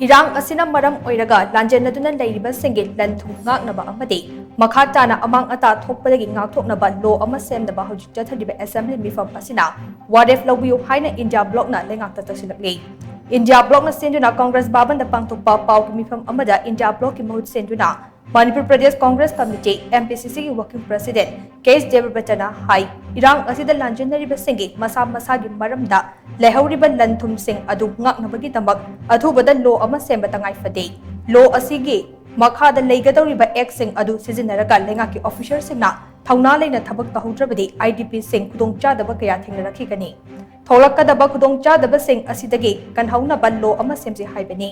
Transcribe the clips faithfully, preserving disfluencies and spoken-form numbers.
ꯏꯔꯥꯡ ꯑꯁꯤꯅ ꯃꯔꯝ ꯑꯣꯏꯔꯒ ꯂꯥꯟꯖꯦꯟꯅꯗꯨꯅ ꯂꯩꯔꯤꯕꯁꯤꯡꯒꯤ ꯂꯟ ꯊꯨꯝ ꯉꯥꯛꯅꯕ ꯑꯃꯗꯤ ꯃꯈꯥ ꯇꯥꯅ ꯑꯃꯥꯡ ꯑꯇꯥ ꯊꯣꯛꯄꯗꯒꯤ ꯉꯥꯛꯊꯣꯛꯅꯕ ꯂꯣ ꯑꯃ ꯁꯦꯝꯅꯕ ꯍꯧꯖꯤꯛ ꯆꯠꯊꯔꯤꯕ ꯑꯦꯁꯦꯝꯕ꯭ꯂꯤ ꯃꯤꯐꯝ ꯑꯁꯤꯅ ꯋꯥꯔꯦꯞ ꯂꯧꯕꯤꯌꯨ ꯍꯥꯏꯅ ꯏꯟꯗꯤꯌꯥ ꯕ꯭ꯂꯣꯛꯅ ꯂꯩꯉꯥꯛꯇ ꯇꯛꯁꯤꯜꯂꯛꯂꯤ꯫ ꯏꯟꯗꯤꯌꯥ ꯕ꯭ꯂꯣꯛꯅ ꯁꯤꯟꯗꯨꯅ ꯀꯪꯒ꯭ꯔꯦꯁ ꯚꯕꯟꯗ ꯄꯥꯡꯊꯣꯛꯄ ꯄꯥꯎꯒꯤ ꯃꯤꯐꯝ ꯑꯃꯗ ꯏꯟꯗꯤꯌꯥ ꯕ꯭ꯂꯣꯛꯀꯤ ꯃꯍꯨꯠ ꯁꯤꯟꯗꯨꯅ Manipur Pradesh Congress committee, M P ꯁꯤ ꯁꯤꯒꯤ ꯋꯥꯔꯀꯤꯡ ꯄ꯭ꯔꯁꯤꯗꯦꯟꯠ ꯀꯦ ꯑꯦꯁ ꯗꯦꯕꯕ꯭ꯔꯇꯅ ꯍꯥꯏ, ꯏꯔꯥꯡ ꯑꯁꯤꯗ ꯂꯥꯟꯖꯦꯟꯅꯔꯤꯕꯁꯤꯡꯒꯤ ꯃꯁꯥ ꯃꯁꯥꯒꯤ ꯃꯔꯝꯗ ꯂꯩꯍꯧꯔꯤꯕ ꯂꯟ ꯊꯨꯝꯁꯤꯡ ꯑꯗꯨ ꯉꯥꯛꯅꯕꯒꯤꯗꯃꯛ ꯑꯊꯨꯕꯗ ꯂꯣ ꯑꯃ ꯁꯦꯝꯕ ꯇꯉꯥꯏ ꯐꯗꯦ꯫ ꯂꯣ ꯑꯁꯤꯒꯤ ꯃꯈꯥꯗ ꯂꯩꯒꯗꯧꯔꯤꯕ ꯑꯦꯛꯁꯤꯡ ꯑꯗꯨ ꯁꯤꯖꯤꯟꯅꯔꯒ ꯂꯩꯉꯥꯛꯀꯤ ꯑꯣꯐꯤꯁꯔꯁꯤꯡꯅ ꯊꯧꯅꯥ ꯂꯩꯅ ꯊꯕꯛ ꯇꯧꯍꯧꯗ꯭ꯔꯕꯗꯤ ꯑꯥꯏ ꯗꯤ ꯄꯤꯁꯤꯡ ꯈꯨꯗꯣꯡꯆꯥꯗꯕ ꯀꯌꯥ ꯊꯦꯡꯅꯔꯛꯈꯤꯒꯅꯤ꯫ ꯊꯣꯛꯂꯛꯀꯗꯕ ꯈꯨꯗꯣꯡꯆꯥꯗꯕꯁꯤꯡ ꯑꯁꯤꯗꯒꯤ ꯀꯟꯍꯧꯅꯕ ꯂꯣ ꯑꯃ ꯁꯦꯝꯁꯤ ꯍꯥꯏꯕꯅꯤ꯫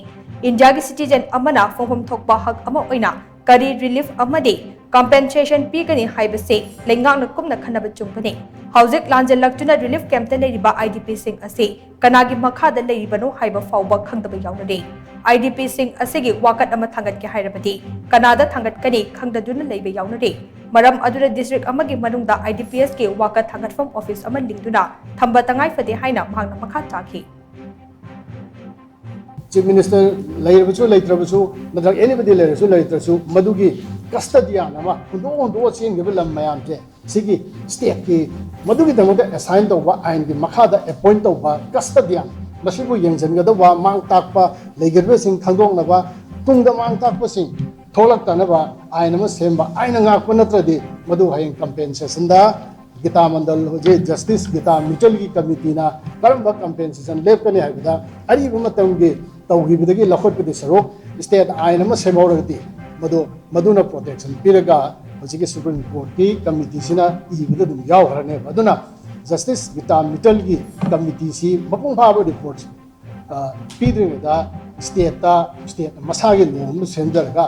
ꯏꯟꯗꯤꯌꯥꯒꯤ ꯁꯤꯇꯤꯖꯦꯟ ꯑꯃꯅ ꯐꯪꯐꯝ ꯊꯣꯛꯄ ꯍꯛ ꯑꯃ ꯑꯣꯏꯅ ꯀꯔꯤ ꯔꯤꯂꯤꯐ ꯑꯃꯗꯤ ꯀꯝꯄꯦꯟꯁꯦꯁꯟ ꯄꯤꯒꯅꯤ ꯍꯥꯏꯕꯁꯤ ꯂꯩꯉꯥꯛꯅ ꯀꯨꯞꯅ ꯈꯟꯅꯕ ꯆꯨꯝꯒꯅꯤ꯫ ꯍꯧꯖꯤꯛ ꯂꯥꯟꯖꯦꯜꯂꯛꯇꯨꯅ ꯔꯤꯂꯤꯐ ꯀꯦꯝꯞꯇ ꯂꯩꯔꯤꯕ ꯑꯥꯏ ꯗꯤ ꯄꯤꯁꯤꯡ ꯑꯁꯤ ꯀꯅꯥꯒꯤ ꯃꯈꯥꯗ ꯂꯩꯔꯤꯕꯅꯣ ꯍꯥꯏꯕ ꯐꯥꯎꯕ ꯈꯪꯗꯕ ꯌꯥꯎꯅꯔꯤ꯫ ꯑꯥꯏ ꯗꯤ ꯄꯤꯁꯤꯡ ꯑꯁꯤꯒꯤ ꯋꯥꯀꯠ ꯑꯃ ꯊꯥꯡꯒꯠꯀꯦ ꯍꯥꯏꯔꯕꯗꯤ ꯀꯅꯥꯗ ꯊꯥꯡꯒꯠꯀꯅꯤ ꯈꯪꯗꯗꯨꯅ ꯂꯩꯕ ꯌꯥꯎꯅꯔꯤ꯫ ꯃꯔꯝ ꯑꯗꯨꯅ ꯗꯤꯁꯇ꯭ꯔꯤꯛ ꯑꯃꯒꯤ ꯃꯅꯨꯡꯗ ꯑꯥꯏ ꯗꯤ ꯄꯤ ꯑꯦꯁꯀꯤ ꯋꯥꯀꯠ ꯊꯥꯡꯒꯠꯐꯝ ꯑꯣꯐꯤꯁ ꯑꯃ ꯂꯤꯡꯗꯨꯅ ꯊꯝꯕ ꯇꯉꯥꯏ ꯐꯗꯦ ꯍꯥꯏꯅ ꯃꯍꯥꯛꯅ ꯃꯈꯥ ꯇꯥꯈꯤ꯫ ꯆꯤꯐ ꯃꯤꯅꯤꯁꯇꯔ ꯂꯩꯔꯕꯁꯨ ꯂꯩꯇ꯭ꯔꯕꯁꯨ, ꯅꯠꯇ꯭ꯔꯒ ꯑꯦꯅꯤꯕꯗꯤ ꯂꯩꯔꯁꯨ ꯂꯩꯇ꯭ꯔꯁꯨ, ꯃꯗꯨꯒꯤ ꯀꯁꯇꯗꯤꯌꯥꯟ ꯑꯃ ꯍꯨꯟꯗꯣꯛ ꯍꯨꯟꯗꯣꯛꯑ ꯆꯦꯟꯈꯤꯕ ꯂꯝ ꯃꯌꯥꯝꯁꯦ, ꯁꯤꯒꯤ ꯁ꯭ꯇꯦꯠꯀꯤ ꯃꯗꯨꯒꯤꯗꯃꯛꯇ ꯑꯦꯁꯥꯏꯟ ꯇꯧꯕ, ꯑꯥꯏꯟꯒꯤ ꯃꯈꯥꯗ ꯑꯦꯄꯣꯏꯟ ꯇꯧꯕ ꯀꯁꯇꯗꯤꯌꯥꯟ, ꯃꯁꯤꯕꯨ ꯌꯦꯡꯁꯤꯟꯒꯗꯧꯕ, ꯃꯥꯡ ꯇꯥꯛꯄ ꯂꯩꯒꯗꯕꯁꯤꯡ ꯈꯪꯗꯣꯛꯅꯕ, ꯇꯨꯡꯗ ꯃꯥꯡ ꯇꯥꯛꯄꯁꯤꯡ ꯊꯣꯛꯂꯛꯇꯅꯕ ꯑꯥꯏꯟ ꯑꯃ ꯁꯦꯝꯕ, ꯑꯥꯏꯟꯅ ꯉꯥꯛꯄ ꯅꯠꯇ꯭ꯔꯗꯤ ꯃꯗꯨ ꯍꯌꯦꯡ ꯀꯝꯄꯦꯟꯁꯦꯁꯟꯗ ꯒꯤꯇꯥ ꯃꯟꯗꯜ, ꯍꯧꯖꯤꯛ ꯖꯁꯇꯤꯁ ꯒꯤꯇꯥ ꯃꯤꯆꯦꯜꯒꯤ ꯀꯃꯤꯇꯤꯅ ꯀꯔꯝꯕ ꯀꯝꯄꯦꯟꯁꯦꯁꯟ ꯂꯦꯞꯀꯅꯤ ꯍꯥꯏꯕꯗ, ꯑꯔꯤꯕ ꯃꯇꯝꯒꯤ ꯇꯧꯈꯤꯕꯗꯒꯤ ꯂꯧꯈꯠꯄꯗꯤ ꯁꯔꯨꯛ ꯁ꯭ꯇꯦꯠ ꯑꯥꯏꯟ ꯑꯃ ꯁꯦꯝꯍꯧꯔꯒꯗꯤ ꯃꯗꯨ, ꯃꯗꯨꯅ ꯄ꯭ꯔꯣꯇꯦꯛꯁꯟ ꯄꯤꯔꯒ ꯍꯧꯖꯤꯛꯀꯤ ꯁꯨꯄ꯭ꯔꯤꯝ ꯀꯣꯔꯠꯀꯤ ꯀꯃꯤꯇꯤꯁꯤꯅ ꯏꯕꯗ ꯑꯗꯨꯝ ꯌꯥꯎꯈ꯭ꯔꯅꯦꯕ꯫ ꯑꯗꯨꯅ ꯖꯁꯇꯤꯁ ꯒꯤꯇꯥ ꯃꯤꯆꯦꯜꯒꯤ ꯀꯃꯤꯇꯤꯁꯤ ꯃꯄꯨꯡ ꯐꯥꯕ ꯔꯤꯄꯣꯔꯠ ꯄꯤꯗ꯭ꯔꯤꯉꯩꯗ ꯁ꯭ꯇꯦꯠꯇ, ꯁ꯭ꯇꯦꯠꯅ ꯃꯁꯥꯒꯤ ꯂꯣ ꯑꯃ ꯁꯦꯝꯖꯔꯒ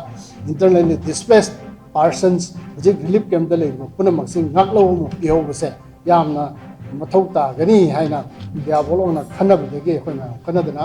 ꯏꯟꯇꯔꯅꯦꯜꯂꯤ ꯗꯤꯁꯄ꯭ꯂꯦꯁ ꯄꯥꯔꯁꯟꯁ, ꯍꯧꯖꯤꯛ ꯔꯤꯂꯤꯐ ꯀꯦꯝꯞꯇ ꯂꯩꯔꯤꯕ ꯄꯨꯝꯅꯃꯛꯁꯤ ꯉꯥꯛꯂꯧꯕ ꯑꯃ ꯄꯤꯍꯧꯕꯁꯦ ꯌꯥꯝꯅ ꯃꯊꯧ ꯇꯥꯒꯅꯤ ꯍꯥꯏꯅ ꯏꯟꯗꯤꯌꯥ ꯕꯣꯂꯣꯛꯅ ꯈꯟꯅꯕꯗꯒꯤ ꯑꯩꯈꯣꯏ ꯃꯌꯥꯝ ꯈꯟꯅꯗꯅ